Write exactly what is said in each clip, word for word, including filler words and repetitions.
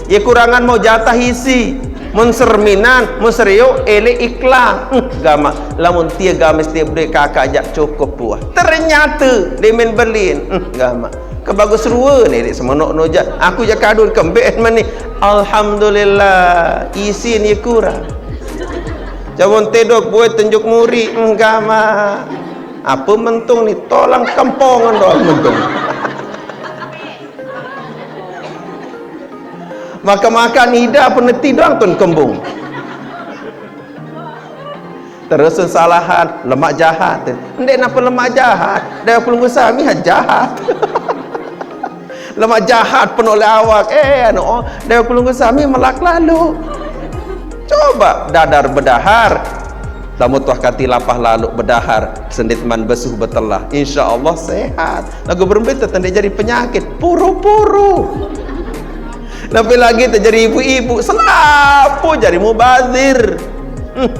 Ye kurangan mau jatah isi. Mun serminan, mun serio, ele iklan. Hmm, gamaq. Lamun tie gamaq setiap duit kakak jak cukup puah. Ternyata demen belin. Hmm, gamaq. Kebagus rue ni dek semenok nojak. Aku jak kadun kembek mani. Alhamdulillah, isin ye kurang. Jamun tedok buat tenjuk muri. Hmm, gamaq. Apa mentung ni, tolang kempongan doang mentung. Makan-makan ida pernah tidur tun kembung. Terus salahan, lemak jahat. Ndek napa lemak jahat? Dah pelunggu sami ha jahat. Lemak jahat penuh oleh awak. Eh, anu, oh, dah pelunggu sami melak lalu. Coba dadar bedahar. Lamun tuah kati lapah lalu bedahar, sendit man besuh betelah. Insya Allah sehat. Lagu berembe tetep ndeq jari penyakit. Puru-puru. Lebih lagi terjadi ibu-ibu, selapuq jari mubazir. Hmm.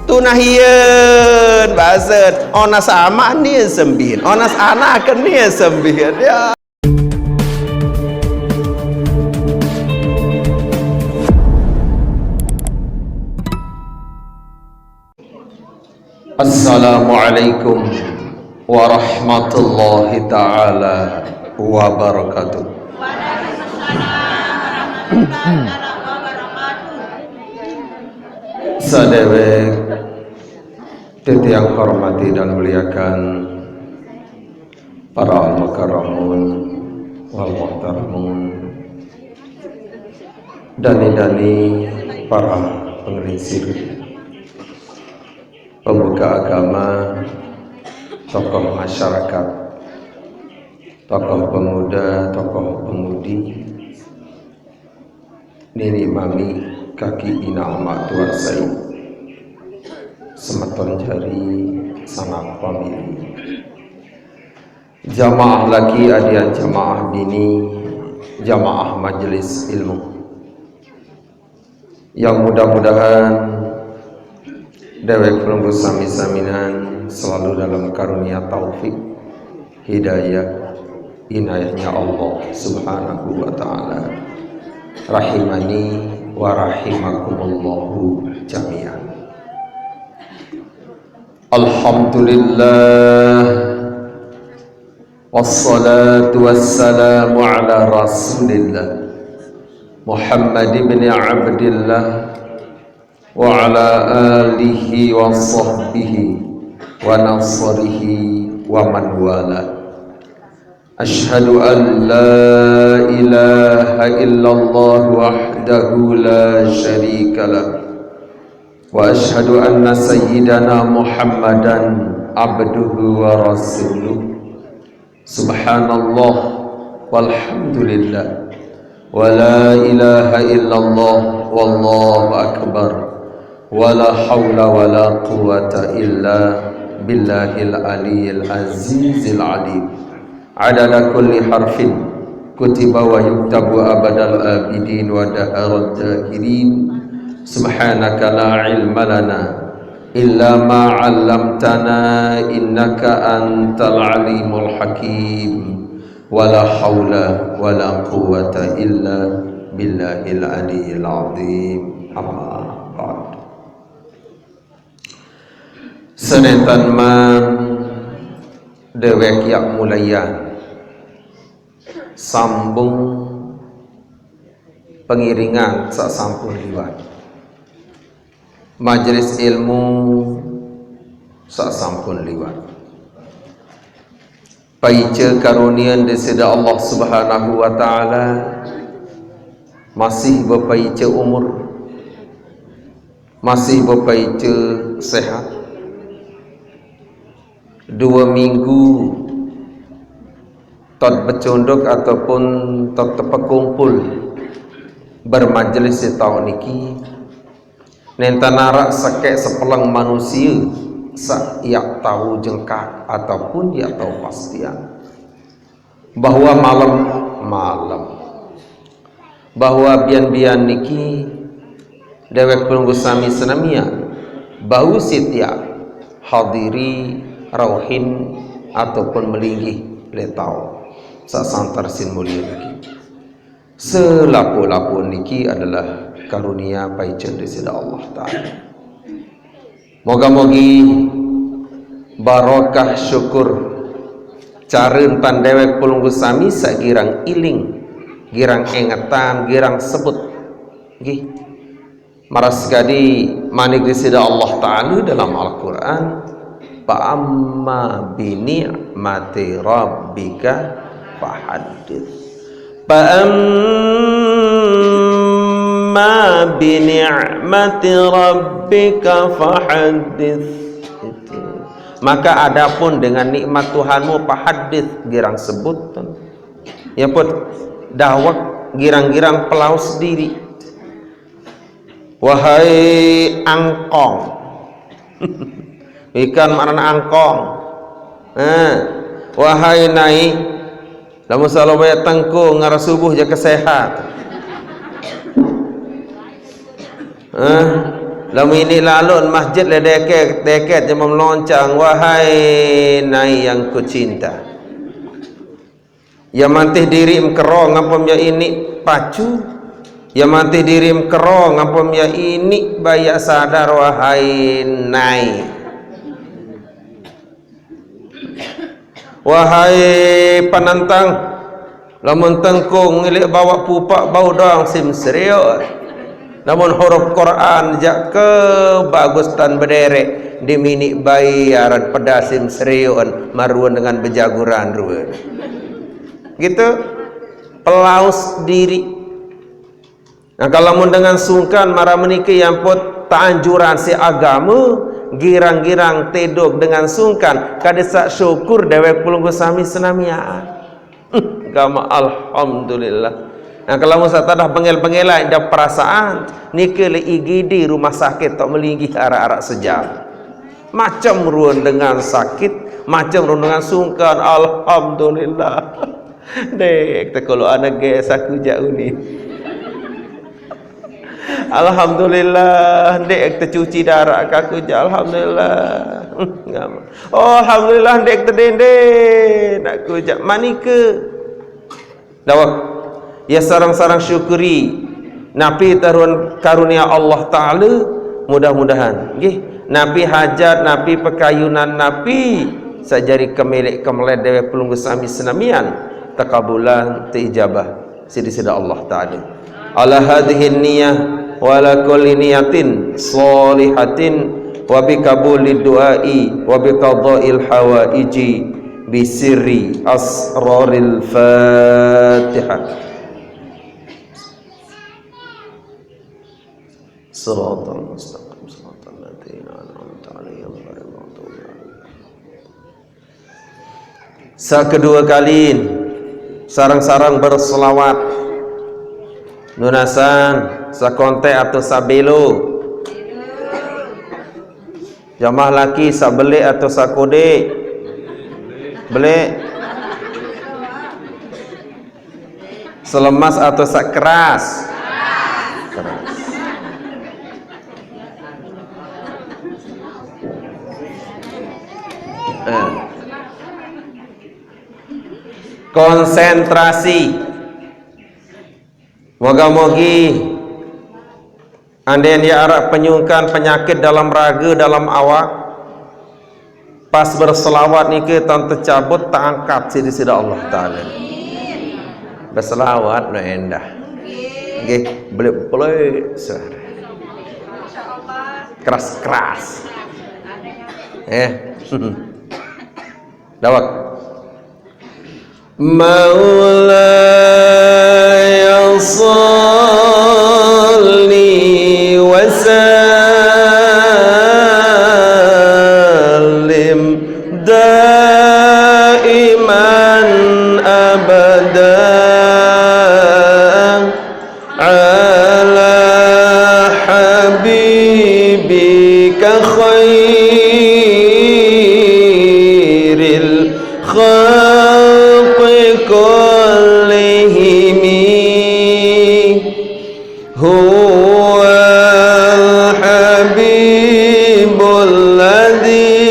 Tunah yen, basen. Onas amaq ni sembin. Onas anak ni sembin. Ya. Assalamualaikum warahmatullahi taala wabarakatuh. Sadewek titiang hormati dan muliakan para al-mukarramun wal muhtaramun, dani-dani para penglingsir, pemuka agama, tokoh masyarakat, tokoh pemuda, tokoh pemudi, nini mami, kaki ina amaq tuaq sai, semeton jari, sanak famili. Jamaah laki adian jamaah bini, jamaah majelis ilmu. Yang mudah-mudahan dewek pelungguh sami-saminan selalu dalam karunia taufik, hidayah, inayahnya Allah Subhanahu wa taala. Rahimani wa rahimakumullahu jami'an. Alhamdulillah. Wassalatu wassalamu ala Rasulillah Muhammad ibn Abdillah wa ala alihi wa sahbihi wa nasrihi wa man wala. Ashhadu an la ilaha illallah wahdahu la syarika lah. Wa ashhadu anna sayyidana Muhammadan abduhu wa rasuluh. Subhanallah walhamdulillah. Wa la ilaha illallah wallahu akbar. Wa la haula wa la quwwata illa billahil aliyyil azizil alim. Adada kulli harfin kutiba wa yuktabu abadal abidin wa daharal dahirin. Subhanaka la ilma lana illa ma 'allamtana innaka antal alimul hakim. Wa la haula wa la quwwata illa billahil aliyyil azim. Amma ba'd. Senentan man dewek yak mulaian sambung pengiringan saq sampun liwat. Majelis ilmu saq sampun liwat. Paice karunian Deside Allah Subhanahu wa Ta'ala, masih bepaice umur, masih bepaice sehat. Due minggu tot becunduk ataupun tot tepekumpul bermajelis di taoq niki, nenten araq sekeq sepeleng manusie saq iaq tao jengkaq ataupun iaq tao pastian bahwe malem, malem, bahwe bian-bian niki dewek pelungguh sami senamian bau siq tiang hadiri rauhin ataupun melinggih leq taoq saq santer sin mulie niki. Selapuq-lapuq niki adalah karunia paicen dari sida Allah Ta'ala. Moga-mogi barokah syukur caren tan dewek pelungguh sami saq girang iling, girang engetan, girang sebut. Nggih. Maraq sekadi manik sida Allah Ta'ala dalam Al-Qur'an, "Fa amma bi ni'mati rabbika fahaddits." Fa amma bi ni'mati rabbika fahaddits. Itu. Maka adapun dengan nikmat Tuhanmu, fahaddits, girang sebut. Ya put, dawek, girang-girang pelaus diri. Wahai angkong. Ikan maknane angkong. Eh, wahai nai, lamun selawe tengkung ngarep subuh jaka sehat. Eh, lamun ini lalun masjid le deket, deket jama meloncang, wahai nai yang kucinta. Ya mantih diri mekero ngampem ya ini pacu. Ya mantih diri mekero ngampem ya ini bayak sadar, wahai nai. Wahai penentang, lamun tengkung ngilik bawaq pupak bau doang sim seriuk. Lamun huruf Quran jaq ke bagus tan bederek, diminiq bai aran pedas sim seriuk, maruen dengan bejaguran ruen. Gitu. Pelaus diri. Nah, kalau mun dengan sungkan maraq meniki, ya ampun, teanjuran siq agame, girang-girang tedok dengan sungkan, kade saq syukur dewek pelungguh sami senamian. Gamaq alhamdulillah. Nah, kalau mun saq tadah bengel-bengelan dah perasaan, nike le I G D rumah sakit toq melinggih araq-araq sejam. Macem ruen dengan sakit, macem ruen dengan sungkan. Alhamdulillah. Ndeq tekoloq anak ges aku jaq uni. Alhamdulillah, ndeq tecuci daraq aku jaq. Alhamdulillah. Oh, alhamdulillah, ndeq tedende aku jaq. Manike. Dawek, ya sareng-sareng syukuri napi terun karunia Allah Ta'ala, mudah-mudahan, nggih, napi hajat, napi pekayunan, napi saq jari kemeleq kemelet dewek pelungguh sami senamian, tekabulan, teijabah siq Deside Allah Ta'ala. Ala hadhihi niyah wa ala kulli niyatin shalihatin wa bi qabuli du'ai wa bi qadail hawaiji bi sirri asraril Fatihah. Shiratal mustaqim, shiratal ladzina an'amta 'alaihim ghairil maghdubi 'alaihim. Saq kedue kali, sareng-sareng berselawat. Nunasan, saq konteq atau saq belo. Jamaah laki saq beleq atau saq kodeq? Beleq. Selemas atau saq keras? Keras. Eh. Konsentrasi. Moga-mogi anden ya araq penyungkan penyakit dalam rage, dalam awak, pas berselawat nike tan tecabut, teangkat siq Deside Allah Ta'ala. Berselawat no endah. Nggih, belik-belik suara. Keras-keras. Eh. Dawek. مولاي صل وسلم دائما أبدا على حبيبك خير الخلق كلهم. هو الحبيب الذي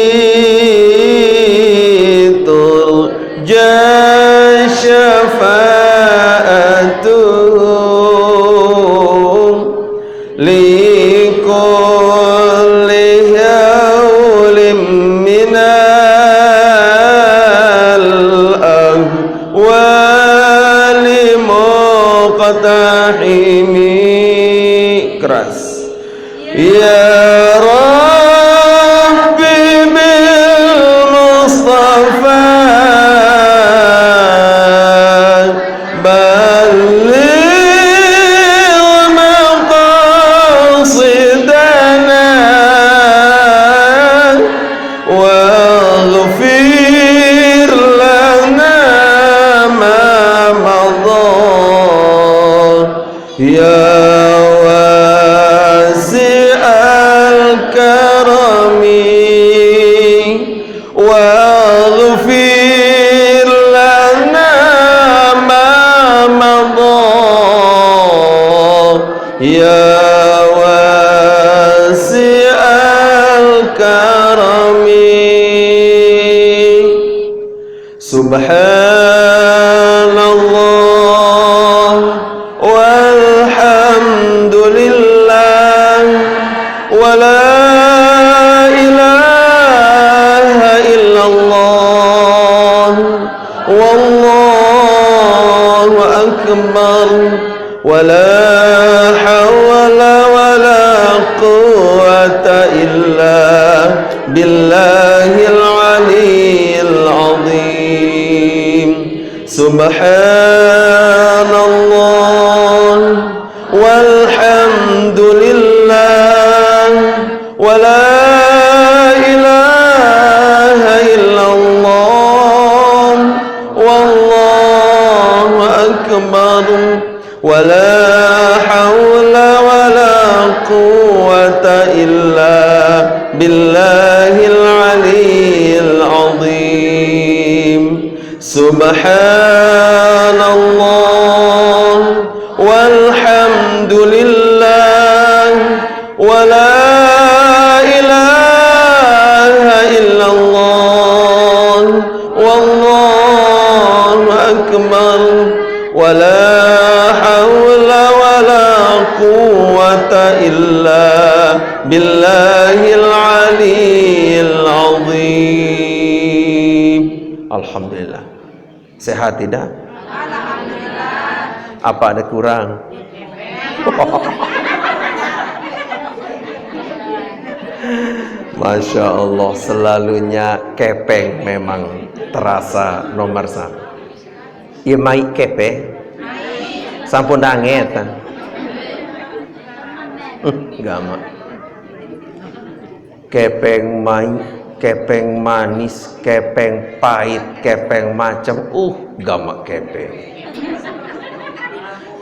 ترجى شفاعته Ini keras. Ya Rabbi bil Mustafa balligh maqasidana waghfir lana ma madha. Ya wasi'al karami waghfir lana ma madha. Ya wasi'al karami. Subhanallah walhamdulillah wa la ilaha illallah wallahu akbar wa la hawla wa la quwwata illa billahil aliyyil azim. Subhanallah walhamdulillah wa la ilaha illallah wallahu akbar wa la hawla wa la quwwata illa billahil aliyyil azim. Subhanallah walhamdulillah wa la ilaha illallah wallahu akbar wa la hawla wa la quwwata illa billahil aliyyil azim. Alhamdulillah. Sehat tidak? Apa ada kurang? Masya Allah, selalunya kepeng memang terasa nomor satu. Ya, mai kepeng. Sampun danget kan? Hmm, gamak. Kepeng mai, kepeng manis, kepeng pahit, kepeng macem. Uh, gamak kepeng.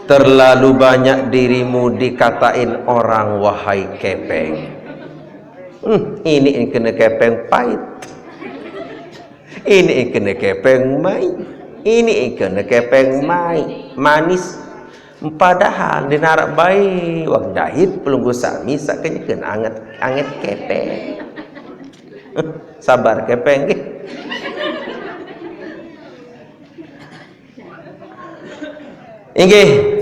Terlalu banyak dirimu dikatain orang, wahai kepeng. Hmm, ini yang kena kepeng pahit. Ini yang kena kepeng mai. Ini yang kena kepeng mai. Manis. Padahal dinarak bae wong jahit pelungguh sami sakejeken anget, anget kepeng. Sabar kepeng nggih. Inggih.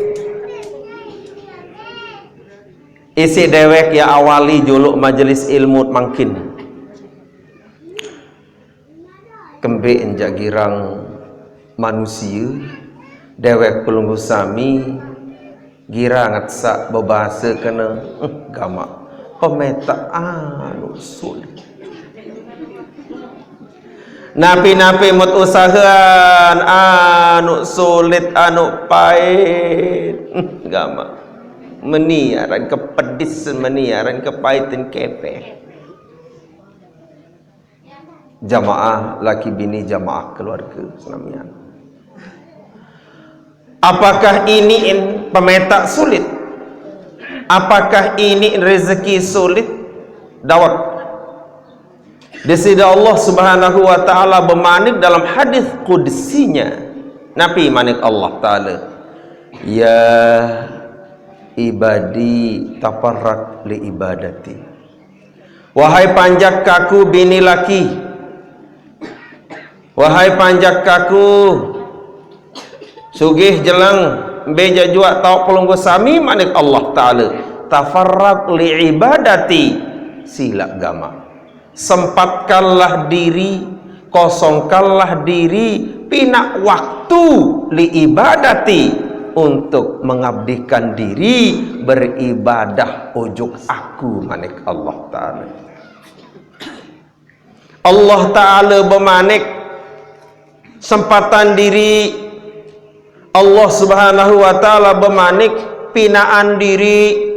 Isi dewek ya awali juluk majelis ilmu mangkin. Kembe enjak girang manusia, dewek pelungguh sami, girang atsak bebasa kena, eh, gamak. Pemetak anu sulit. Napi-napi mut usahaan anu sulit, anu pahit. Hmm, gamak. Meni aran kepedis, meni aran kepahitan kepeng. Jamaah laki bini, jamaah keluarga senamian. Apakah ini in pemetak sulit? Apakah ini in rezeki sulit? Dawek. Di sida Allah Subhanahu wa taala bemanik dalam hadis qudsinya. Napi manik Allah taala? Ya ibadi tafarraq li ibadati. Wahai panjak kaku bini laki, wahai panjak kaku sugih jelang, beja juak tauk pelungguh sami, manik Allah Ta'ala, tafarraq li ibadati, silak gamak. Sempatkanlah diri, kosongkanlah diri, pinak waktu li ibadati, untuk mengabdikan diri beribadah ojok Aku, manik Allah Ta'ala. Allah Ta'ala bemanik, sempatan diri, Allah Subhanahu wa Ta'ala bemanik, pinaan diri,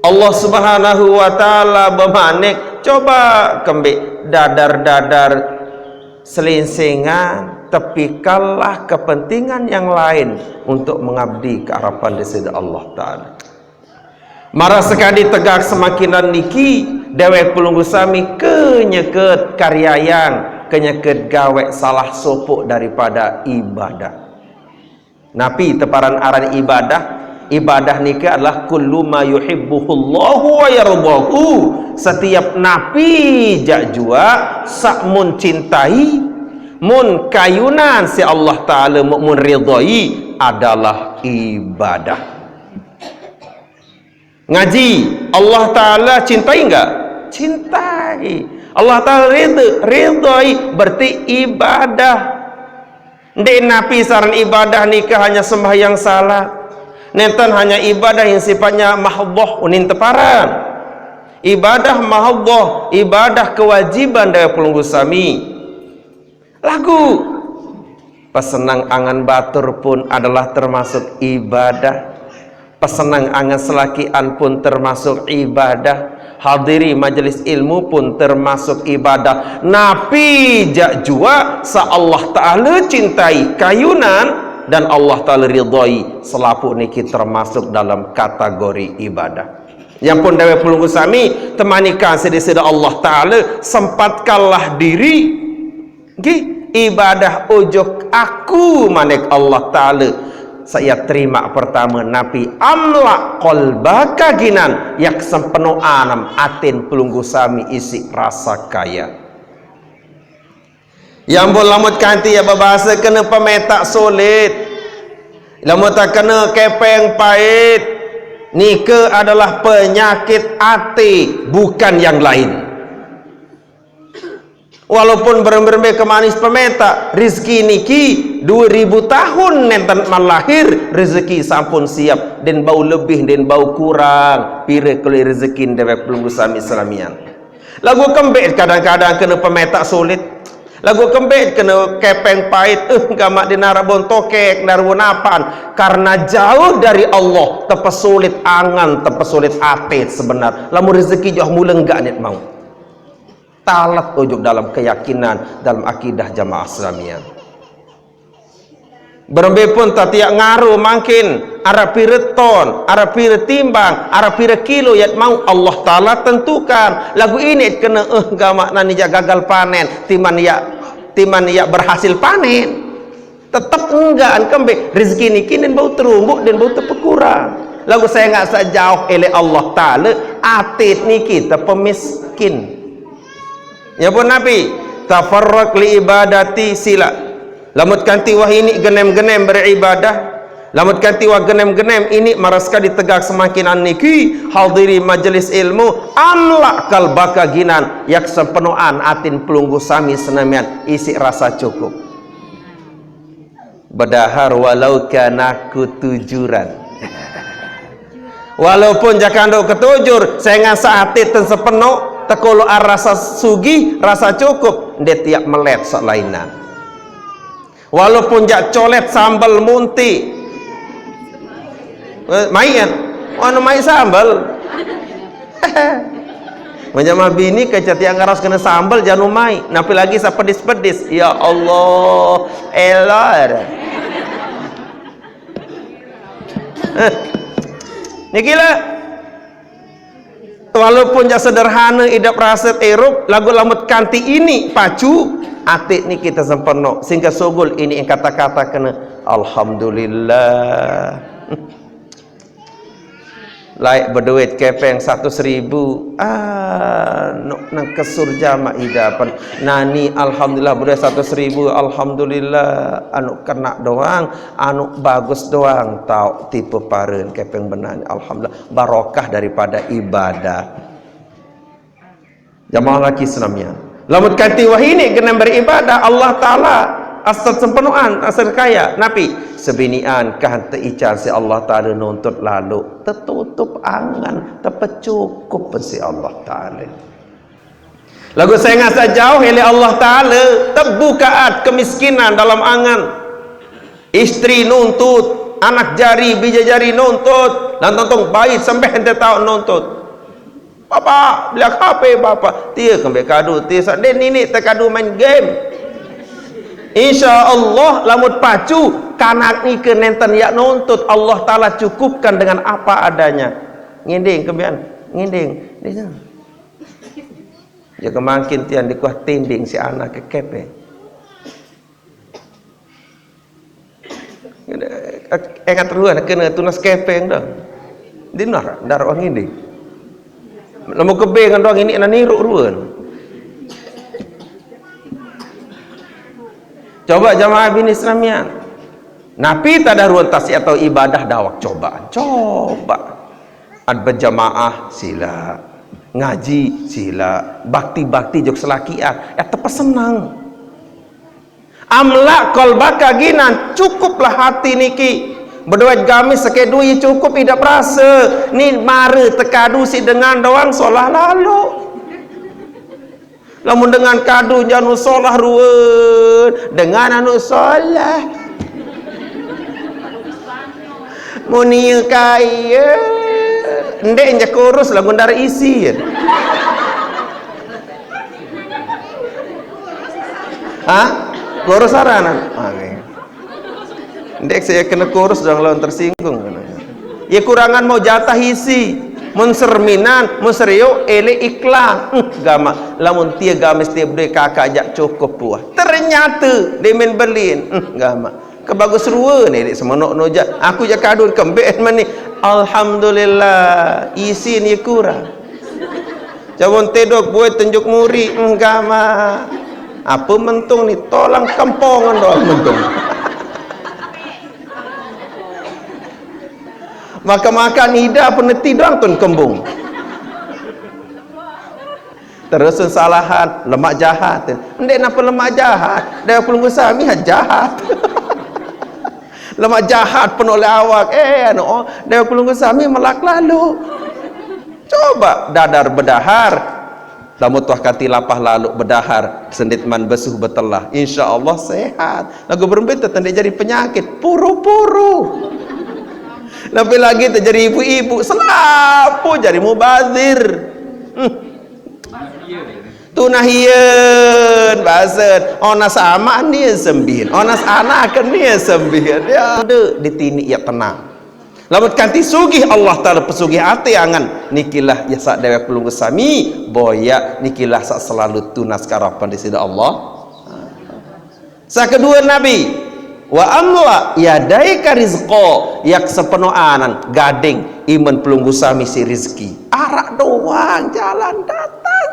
Allah Subhanahu wa Ta'ala bemanik. Coba kembik dadar-dadar, selinsingan, tepikallah kepentingan yang lain untuk mengabdi ke hadapan di sisi Allah Ta'ala. Mara sekadi tegak semakinan niki, dewek pelungguh sami kenyeket karyayang, kenyeket gawek salah sopok daripada ibadah. Napi teparan aran ibadah? Ibadah niki adalah kullu ma yuhibbuhullahu wa yardahu. Setiap napi jak jua sak mun cintai, mun kayunan si Allah Ta'ala, mun ridhai, adalah ibadah. Ngaji, Allah Ta'ala cintai enggak? Cintai. Allah Ta'ala ridha, ridhai, berarti ibadah. Ndik napi saran ibadah niki hanya sembahyang salat. Nenten hanya ibadah yang sifatnya mahdhah, unin teparan. Ibadah mahdhah, ibadah kewajiban dewek pelungguh sami. Lagu pesenang angan batur pun adalah termasuk ibadah. Pesenang angan selakian pun termasuk ibadah. Hadiri majelis ilmu pun termasuk ibadah. Napi jak jua sa Allah Ta'ala cintai kayunan dan Allah Ta'ala ridhai, selapuk niki termasuk dalam kategori ibadah. Yang pun dewek pelungguh sami, temanikan sida-sida Allah Ta'ala, sempatkanlah diri. Nggih, ibadah ojok Aku, manik Allah Ta'ala. Saya terima pertama napi amla qalbaka ghinan, yak sempenoan atin pelungguh sami isi rasa kaya. Yang pun lamut kanti ya bebahasa kena pemetak sulit. Lamut tak kena kepeng pait. Nike adalah penyakit ati, bukan yang lain. Walaupun berembe-rembe kemanis pemeta, rezeki niki dua ribu tahun nenten malahir, rezeki sampun siap, den bau lebih, den bau kurang, pire kelu rezeki dewek pelungguh sami selamian. Lagu kembek kadang-kadang kena pemeta sulit. Lagu kembek kena kepeng pait, eh, gamak di narabon tokek, narabon apan. Karena jauh dari Allah, tepesulit angan, tepesulit ati sebenar. Lamun rezeki jauh mula enggak niat mau. Talat ujuk dalam keyakinan, dalam akidah jamaah Islamiyah. Berembe pun tatiak ngaru mangkin, arap pire ton, arap pire timbang, arap pire kilo yat mau Allah Ta'ala tentukan. Lagu ini kena, eh, gamak nani jak gagal panen, timan yak, timan yak berhasil panen. Tetep enggak, an kembe, rezeki niki den bau terumbuk, den bau tepekurang. Lagu saya enggak sajauh ele Allah Ta'ala, atit niki tepemiskin. Ya pun Nabi, tafarraq li ibadati sila. Lamut kanti wah ini genem-genem beribadah. Lamut kanti wah genem-genem ini maraska ditegak semakin an niki, hadiri majelis ilmu, amla kalbaka ginan, yak sempenoan atin pelungguh sami senamian, isi rasa cukup. Bedahar walau kana kutujuran. Walaupun jakando ketujur, sengan saatit ten sepeno, tekolo ar rasa sugih, rasa cukup, nde tiap melet sak lainan. Walaupun jak colet sambel munti. Eh, mai kan? Anu mai sambel. Menjamah bini kecet yang ngeras kena sambel janu mai. Napi lagi sepedis-pedis. Ya Allah, elar. Eh, niki lah. Walaupun jak sederhana idap raset erup, lagu lamut kanti ini pacu, atik ni kita sempeno. Sehingga sugul ini yang kata-kata kena, Alhamdulillah. Laik beduit kepeng satus ribu, ah, nuk nang kesur jama idapan. Nani, alhamdulillah, beduit satus ribu, alhamdulillah. Anu kena doang, anu bagus doang, tau tipe paren kepeng benani, alhamdulillah. Barokah daripada ibadah. Jamaah laki senamian. Lamut kanti wahini kena beribadah Allah Ta'ala. Asal sempenoan, asal kaya. Napi? Sebinian kah teican si Allah Taala nuntut lalu, tetutup angan, tepecukup si Allah Taala. Lagu sengah sajauh oleh Allah Taala, tebukaat kemiskinan dalam angan. Isteri nuntut, anak jari, bija jari nuntut, dan tontong bait sampai ente tahu nuntut. Bapa, beli H P bapa. Tia kembe kadu, tia sa-, deh nini tekadu main game. Insya Allah, lamun pacu, kanak nike nenten yak nuntut, Allah Taala cukupkan dengan apa adanya. Nginding kembian, nginding. Dia sana. Jaga mangkin tian dikuah tinding si anak kekepe. Engat ruan kena tunas kepeng dah. Dinar, dar wang ini. Lamun kebeng doang ini nani ruk ruan. Coba jamaah bini Islamian. Napi tadah ruan tasik atau ibadah dawak cobaan. Coba. Ad berjamaah sila. Ngaji sila. Bakti-bakti jok selakian. Ya tepesenang. Amla kolbaka ginan, cukuplah hati niki. Bedua gamis sekedui cukup idak berasa. Ni mara tekadu si dengan doang solah lalu. Lamun dengan kadu janu solah ruan, dengan anu solah. Munia kaya. Ndek nje kurus lagu ndar isi. Hah? Kurus aranan. Oke. Ndek saya kena kurus dong lawan tersinggung. Ya kurangan mau jatah isi. Mun serminan, mun serio, ele iklan. Hmm, gama. Lamun tia gamis tia bedoi kakak jak cukup puah. Ternyata demen belin. Hmm, gama. Kebagus rua ni dek semenok nujak. Aku jak kadun kembek mani. Alhamdulillah. Isi ni kurang. Jawon tedok buat tenjuk muri. Hmm, gama. Apa mentung ni, tolang kempongan doang mentung. Maka makan ida peneti doang tun kembung. Terus salahan, lemak jahat. Ndek napa lemak jahat? Dah pelunggu sami ha jahat. Lemak jahat penuh oleh awak. Eh, anu, oh, dah pelunggu sami melak lalu. Coba dadar bedahar. Lamun tuah kati lapah lalu bedahar, sendit man besuh betelah. Insya Allah sehat. Lagu berembe tu tanda jadi penyakit. Puru-puru. Lebih lagi tu jadi ibu-ibu. Selapu jadi mubazir. Hmm. Tunah yen, basen. Onas amak ni sembihin. Onas anak ni sembihin. Ya. Ada di tini ya tenang. Lamun kanti sugih Allah Ta'ala pesugih ati angan, nikilah ya sak dewek pelunggu sami, boya nikilah sak selalu tunas karapan di sida Allah. Sak kedua Nabi, wa amla yadaika rizqa, yak sepenuh anan gading iman pelunggu sami si rizki. Arak doang jalan datang.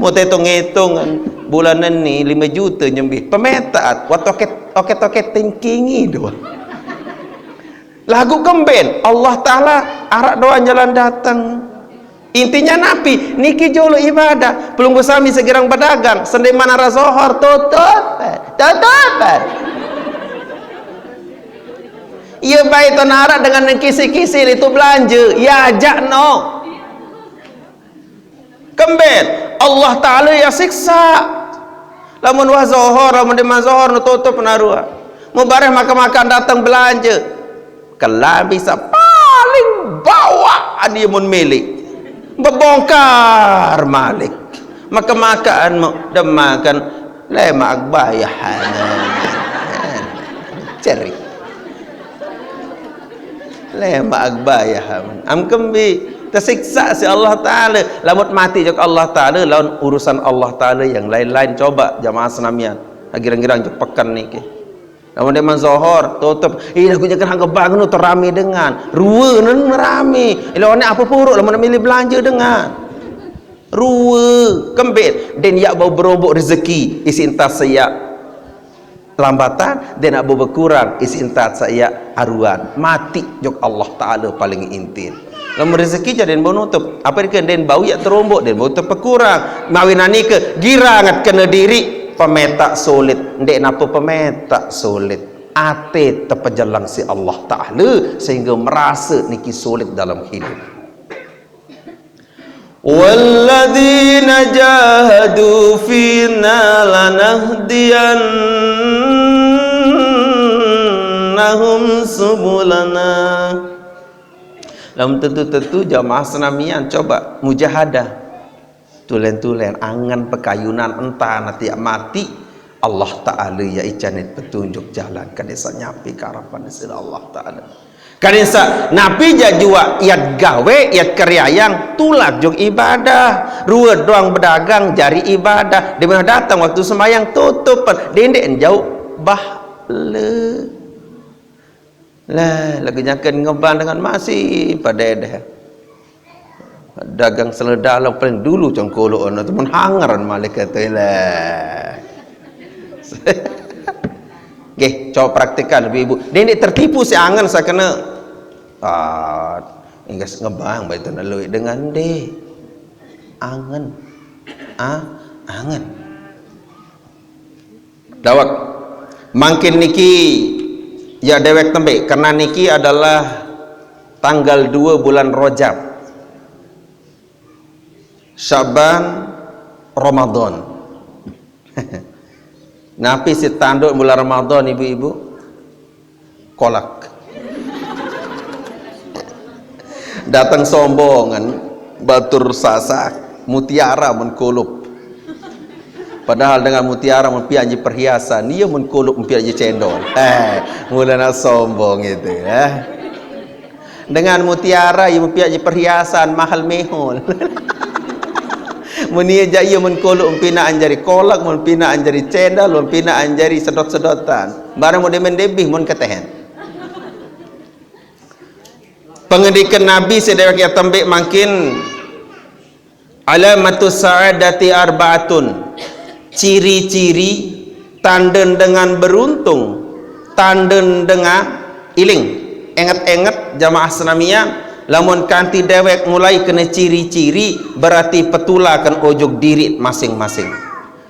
Mau tetong-etong bulanan ni lima juta nyembih. Pemetaat, wat oke oke toke tingkingi doang. Lagu kemben, Allah Ta'ala arak doang jalan datang. Intinya napi, niki jolo ibadah. Pelunggu sami segirang berdagang, sendiri mana zohor, tutup, tutup. Iya baik to narak dengan kisi-kisi itu belanja, ya ajak no. Kemben, Allah Ta'ala ya siksa. Lamun wah zohor, lamun di man zohor nu tutup narua. Mubareh makan-makan datang belanja. Kelambi sa paling bawah dia mun milik. Bebongkar malik. Makan-makan mu demakan lemak bayah. Ceri. Lemak bayah. Am kembi. Tersiksa si Allah Ta'ala. Lamun mati jok Allah Ta'ala, lawan urusan Allah Ta'ala yang lain-lain. Coba jamaah senamian. Girang-girang jok peken niki. Lamun dia man zohor, tutup. Ih, aku jangan angka bangun tu rame dengan. Rua nen rame. Lawan apa puruk lamun milih belanja dengan. Rua, kembet. Den yak bau berombok rezeki, isi entah seyak lambatan, den yak bau berkurang, isi entah seyak aruan. Mati jok Allah Ta'ala paling intin. Lamun rezeki jadi den bau nutup. Apa dia den bau yak terombok, den bau terpekurang. Mawinan nika, girangat kena diri, pemetak sulit. Ndek napa pemetak sulit. Ate tepejelang si Allah Ta'ala sehingga merasa niki sulit dalam hidup. Walladzina jahadu fina lanahdiyannahum subulana. Lamun tentu-tentu jamaah senamian coba mujahadah. Tulen-tulen angen pekayunan entah nanti mati. Allah Ta'ala ya icanit petunjuk jalan kadesa nyampi karapan sila Allah Ta'ala. Kadesa napi jajua iat gawe, iat keriayang, tulak jug ibadah. Rua doang bedagang jari ibadah. Di mana datang waktu sembahyang tutup. Dendek jauh bah le. Lah, lagu nyaken ngebang dengan masih pada deh. Dagang seledar lah paling dulu cengkolok ono temen hangaran malaikat tu lah. Oke, coba praktikan ibu-ibu. Dia ni tertipu si angen saya kena. Ah, inggas ngebang baik tu nak luit dengan deh. Angen. Ah, angen. Dawek. Mangkin niki ya dewek tembe karena niki adalah tanggal dua bulan Rajab. Syaban, Ramadan. Napi si tanduk bulan Ramadan, ibu-ibu? Kolak. Datang sombongan, batur Sasak, mutiara mun kulup. Padahal dengan mutiara mun pian ji perhiasan, ia mun kulup mun pian ji cendol. Eh, mula nak sombong itu, eh. Dengan mutiara ia mun pian ji perhiasan, mahal mehol. Mun ia ja ia mun kulup mun pinaan jari kolak, mun pinaan jari cendol, mun pinaan jari sedot-sedotan. Barang mun demen debih mun ketehen. Pengendikan Nabi sedewek ya tembe mangkin, alamatus sa'adati arbaatun. Ciri-ciri tanden dengan beruntung, tanden dengan iling. Enget-enget jamaah senamian, lamun kanti dewek mulai kena ciri-ciri, berarti petulakan ojog diri masing-masing.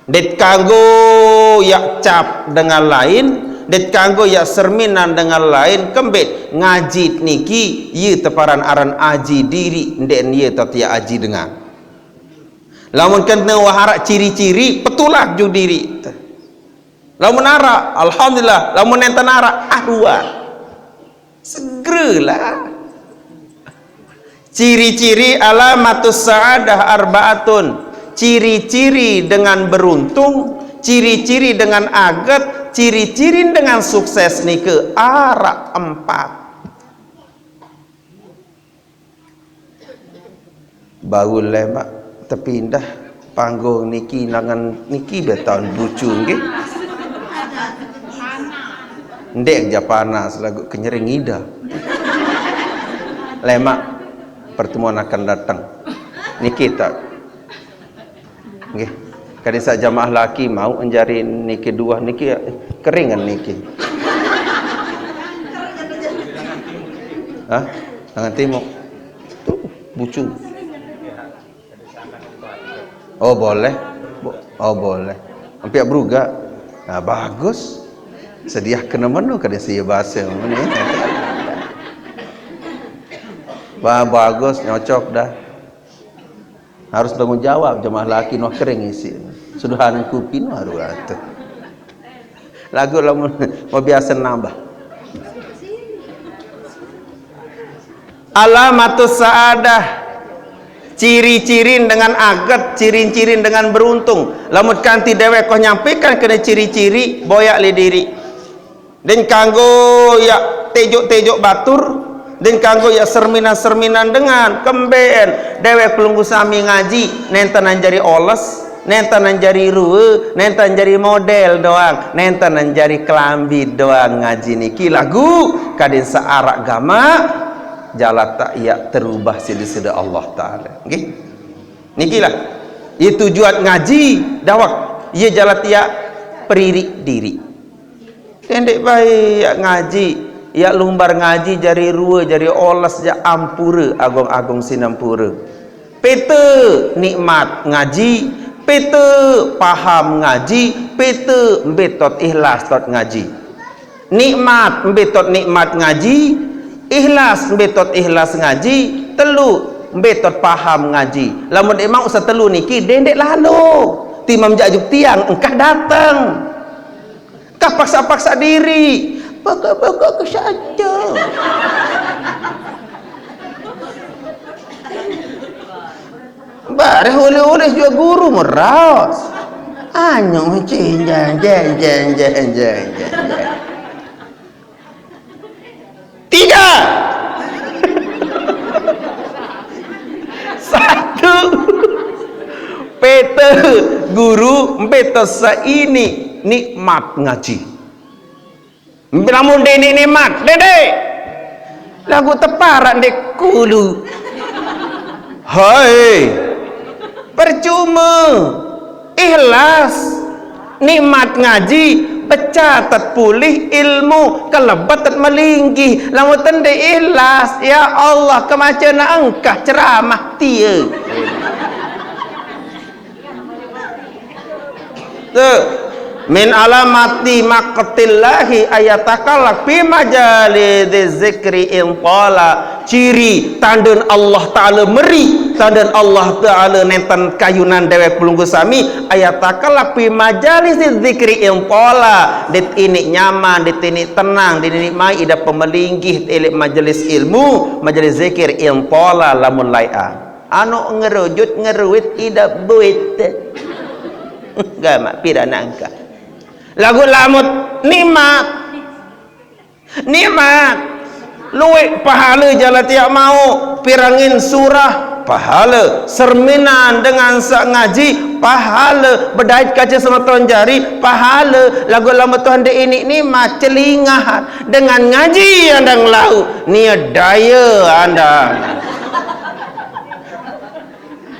Det kanggo yak cap dengan lain, det kanggo yak serminan dengan lain, kembet ngaji niki, ye teparan aran aji diri, ndek ye tatiak aji dengan. Lamun kena waharak ciri-ciri, petulak ju diri. Lamun arak, alhamdulillah. Lamun nenten arak, ah dua. Segeralah. Ciri-ciri alamatus sa'adah arbaatun. Ciri-ciri dengan beruntung, ciri-ciri dengan aget, ciri-ciri dengan sukses nike arak empat. Baru leh mak tepindah panggung niki nangan niki betaun bucu nggih. Ndek ja panas lagu kenyering ida. Lemak pertemuan akan datang. Niki tak. Nggih. Kadi sak jamaah laki mau enjari niki dua niki keringan niki. Hah? Tangan timur. Tuh, bucu. Oh, boleh. Bo- oh, boleh. Ampiak beruga. Nah, bagus. Sedia kena menu kada saya bahasa ni. Bah, bagus, nyocok dah. Harus tanggung jawab jemaah laki noh kering isi. Sudah anu kupi noh harus atuh. Lagu lamun mau biasa nambah. Alamatus sa'adah. Ciri-cirin dengan aget, ciri-cirin dengan beruntung. Lamun kanti dewek koh nyampaikan kena ciri-ciri, boyak li diri. Den kanggo yak tejuk-tejuk batur, den kanggo yak serminan-serminan dengan kemben dewek pelunggu sami ngaji, nenten anjari oles, nenten anjari rue, nenten anjari model doang, nenten anjari kelambi doang ngaji niki lagu kadin searak gama. Jalat tak yak terubah sida-sida Allah Ta'ala. Nggih. Nikilah. Ia tujuan ngaji dawak. Ia jalat yak peririk diri. Kendek baik yak ngaji, yak lumbar ngaji jari rua, jari oles, jak ampura, agung-agung sinampura. Peta nikmat ngaji, peta paham ngaji, peta mbetot ikhlas tot ngaji. Nikmat, mbe tot nikmat ngaji. Ikhlas, mbe tot ikhlas ngaji. Telu, mbe tot paham ngaji. Lamun ndeq mauq setelu niki, ndeq lalo. Timaq jaq juk tiang, engkah dateng. Engkah paksa-paksa diri. Pokok-pokok ke saja. Bareh ulih-ulih jua guru meraos. Anyong cing, jeng, jeng, jeng, jeng, jeng, jeng, jeng. Tiga. Satu. Pete guru, mbe tot saq ini nikmat ngaji. Lamun ndeq nikmat, ndeq, ndeq. Laguq teparan ndeq kulu. Hai, percume. Ikhlas. Nikmat ngaji, becatet pulih ilmu, kelebet melinggih. Lamun ndeq ikhlas, ya Allah, kemacena engkah ceramah tie. Tuh. Min alamati maqtillahi ayatakallaq fi majalisi zikri in tala. Ciri tanden Allah Ta'ala meri, tanden Allah Ta'ala nenten kayunan deweq pelungguh sami, ayatakallaq fi majalisi zikri in tala. Dit ini nyaman, dit ini tenang, dit ini mai idap pemelinggih, ileq majelis ilmu, majelis zikir in tala lamun laeqan. Anu ngerujut ngeruit idap buit. Gamaq pira nangka. Laguq lamun nikmat. Nikmat. Lueq pahale jala tiaq mauq pirengin surah, pahale. Serminan dengan saq ngaji, pahale. Bedait kace semeton jari, pahale. Laguq lamun Tuhan ndeq ini nikmat, celingah dengan ngaji andang lauq, nie daye andang.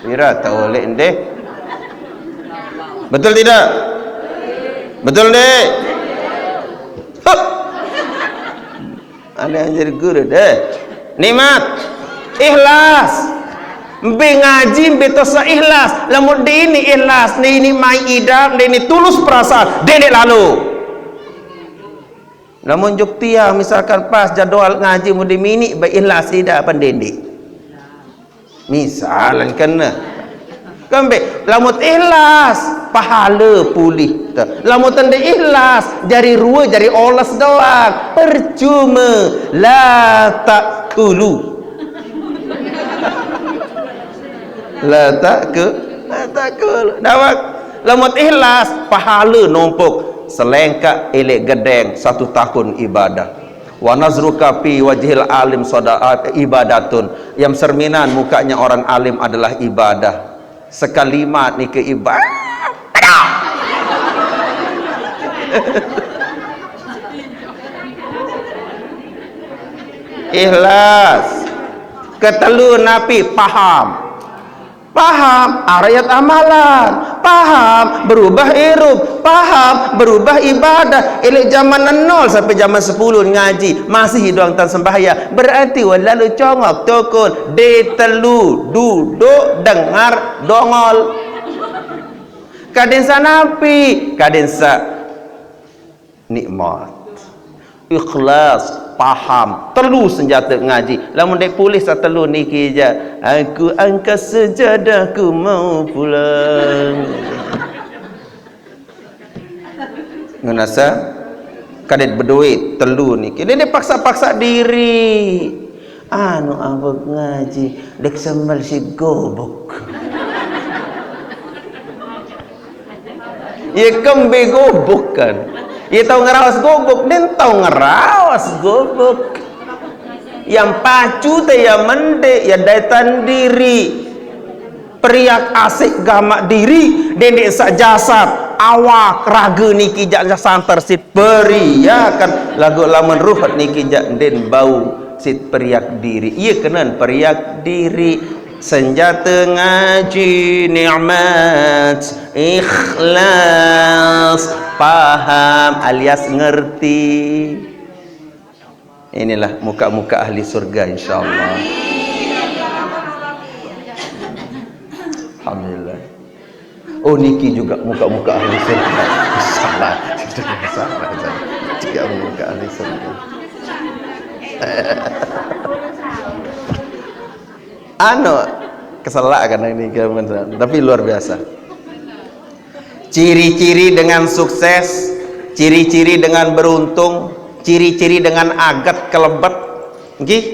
Pira tau leq ndeh? Betul tidak? Betul ndeh? Hup. Ane anjir guru deh. Nikmat. Ikhlas. Mbe ngaji, mbe tosa ikhlas. Lamun ndeq ini ikhlas, ndeq ini mai idap, ndeq ini tulus perasaan, ndeq, ndeq lalo. Lamun juk tiang misalkan pas jadwal ngaji mudi miniq, baik ikhlas idap apa ndeq? Misalan kene. Kembe, lamun ikhlas, pahale pulih. Lamun ndeq ikhlas, jari rue, jari oles doang. Percume, la takulu. La taku-, la takulu. Dawak, lamun ikhlas, pahale numpuk. Selengkaq ileq gedeng, satu tahun ibadah. Wa nazruka fi wajhil alim soda-, ibadatun. Yang cerminan mukanya orang alim adalah ibadah. Sekalimat nike ibadah. Ikhlas. Ketelu napi? Paham. Paham, arayat amalan. Paham, berubah irup. Paham, berubah ibadah. Ileq jaman nol sampai jaman sepuluh ngaji, masih doang tan sembahyang. Berarti wah lalo congok tokon. D telu, duduk, dengar, dongol. Kadin saq napi? Kadin saq nikmat. Ikhlas, paham, telu senjate ngaji. Lamun ndeq pulih saq telu niki jaq, "Aku angkat sejadahku mau pulang." Ngenasa kadet bedoe telu niki. Ndeq paksa-paksa diri. Anu abot ngaji, ndeq semel siq gubuk. Ye kembe gubuk kan. Ye tao ngeraos gubuk, ndeq tao ngeraos gubuk. Yang pacu te ye mendeq, ye daetan diri. Periak asik gamaq diri, dendeq saq jasad, awak, rage niki jaq santer siq periakan, laguq lamun ruh niki jaq ndeqn bau siq periak diri. Ie kenen periak diri. Senjate ngaji nikmat, ikhlas, paham alias ngerti. Inilah muka-muka ahli surga, insyaallah. Alhamdulillah. Oh, niki juga muka-muka ahli surga. Salah. Salah, salah. Gak mungkin. Anu, keselak kan ini, tapi luar biasa. Ciri-ciri dengan sukses, ciri-ciri dengan beruntung, ciri-ciri dengan aget kelebet, nggih,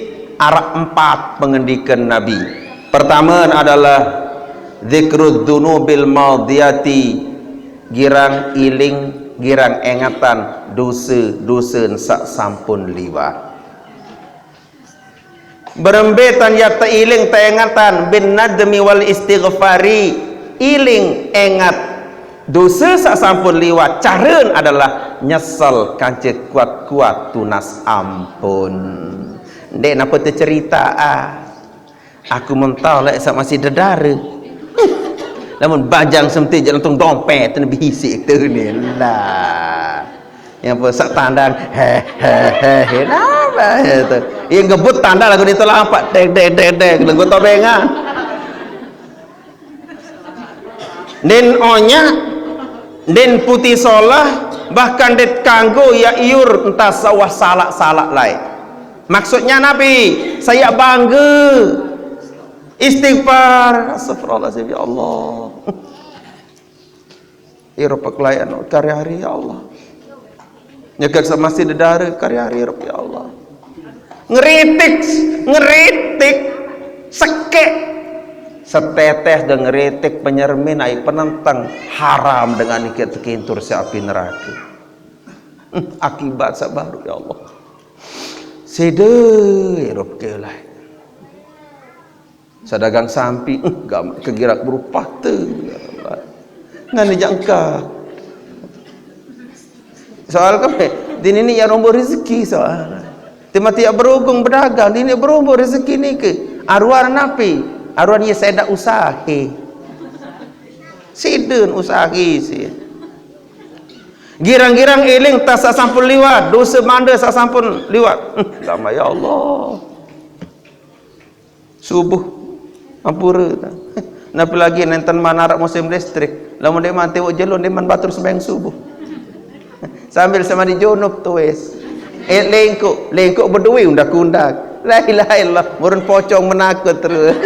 arep empat pengendikan Nabi. Pertama adalah dzikrudz dzunubil madiyati, girang iling, girang engetan dosa-dosa sak sampun liwat. Berembe tan ya teiling teengetan bin nadmi wal istighfari, iling engat dosa sak sampun liwat. Caren adalah nyesel kance kuat-kuat tunas ampun. Ndek napa tecerita ah. Aku mentau lek sak masih dedare. Lamun bajang semti je langsung dompet tu lebih isik tu ni lah. Yang pun sak tandang he he he he napa itu? Yang ngebut tanda lagu itu lampak dek dek dek dek lagu tobengan. Nin onya, nin putih solah, bahkan dit kanggo ya iur entah sawah salak-salak lai. Maksudnya Nabi, saya bangga. Istighfar, astagfirullahaladzim ya Allah. Irup pekelayan karya hari ya Allah. Nyegak sama si dedare karya hari irup ya Allah. Ngeritik, ngeritik, sekek. Setetes dan ngeritik penyermin ai penenteng haram dengan ikat tekintur si api neraka. Hmm, akibat sabaru ya Allah. Sede irup ke lah. Sadagang sampi, eh, gamak kegirak berupa tu. Ngan jangka. Soal kape? Dini ni ya rombo rezeki soal. Tema tiap berugung berdagang, dini berumbu rezeki ni ke. Aruan napi? Aruan ye sedak usahe. Sidun usahe si. Girang-girang iling tas sasampun liwat, dosa manda sasampun liwat. Hmm, lama ya Allah. Subuh ampura. Napi lagi nenten man arak musim listrik. Lamun deman tewok jelo deman batur sembahyang subuh. Sambil sama di junub tu wis. Eh, lengkok, lengkok berdua undak-undak. La ilaha illallah, murun pocong menakut terus.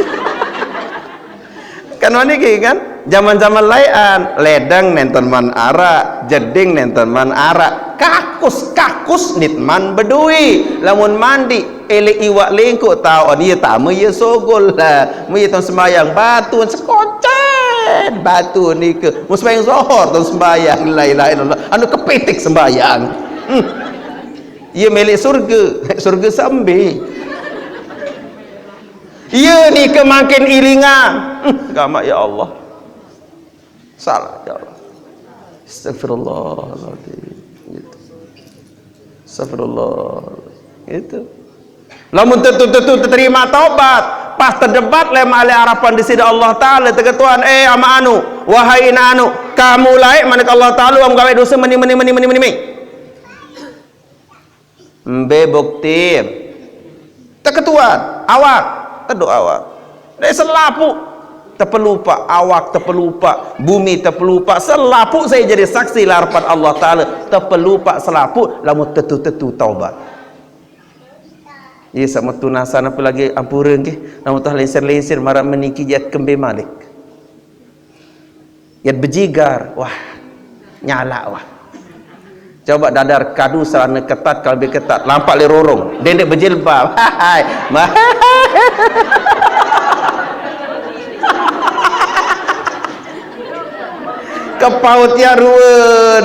Kan maniki kan? Zaman-zaman laian, ledeng nenten man arak, jeding nenten man arak, kakus, kakus nit man bedui. Lamun mandi, elek iwak lengkok taon, iya tama iya sogol lah. Mu iya taun sembayang, batu sekocen, batu nika. Mu sembayang zohor taun sembayang, la ilaha illallah. Anu kepitik sembayang. Hmm. Iya milik surga, surga sembe. Iya nika makin ilingan. Hmm, gamak ya Allah. Salah ya Allah. Astagfirullahaladzim. Gitu. Astagfirullah. Gitu. Lamun tetu-tetu terima taubat, pas terdebat lema ale arapan di sida Allah Taala, tegetuan, eh ama anu, wahai ina anu, kamu laik maneka Allah Taala wong gawe dosa meni meni meni meni meni. Mbe bukti? Teketuan, awak, teduh awak. Dek selapuh, tepelupa, awak tepelupa, bumi tepelupa, selapuh saya jadi saksi larapan Allah Taala, tepelupa selapuh, lamun tetu-tetu taubat. Iya sama tunasan apa lagi ampura nggih, lamun tah linsir-linsir marah meniki jat kembe malik. Yat bejigar, wah, nyala wah. Coba dadar kadu salana ketat, kalbi ketat, lampak le rorong, dendek bejilbab. Hai. Kepaut ya ruwet.